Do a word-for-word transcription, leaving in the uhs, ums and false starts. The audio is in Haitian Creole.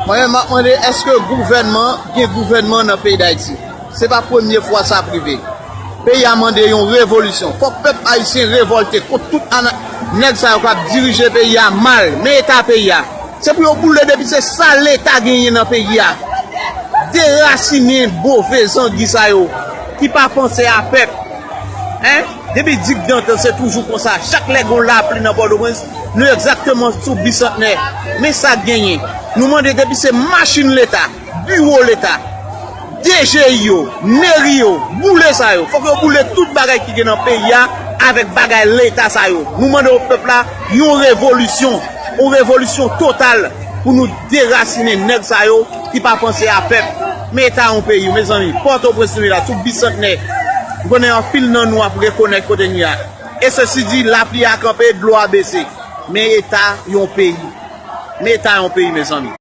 Mwen menm, m ap mande, èske gouvènman, gen gouvènman nan peyi Dayiti? Se pa premye fwa sa ap rive. Peyi a mande yon revolisyon. Fòk pèp ayisyen revòlte kont tout ana-, nèg sa yo k ap dirije peyi a mal. Men eta peyi a. Se pou yo boule depi se sa Leta genyen nan peyi a. Derasinen move zangi sa yo ki pa panse a pèp. Hein? Depi digdantan, se toujou konsa. Chak lè gon lapli nan Pòtoprens, nou egzakteman sou Bisantnè. Men sa k genyen. Nou mande depi se machin Leta, biwo Leta, D G I yo, meri yo, boule sa yo. Fòk yo boule tout bagay ki gen nan peyi a avèk bagay Leta sa yo. Nou mande pèp la yon revolisyon, yon revolisyon total pou nou derasinen nèg sa yo ki pa panse a pèp. Men eta yon peyi, mezanmi. Pòtoprens nou ye la, sou Bisantnè. M konnen anpil nan nou ap rekonèt kote n ye a. E sesi di, lapli a kanpe, dlo a bese. Men eta yon peyi. Men eta yon peyi, mezanmi.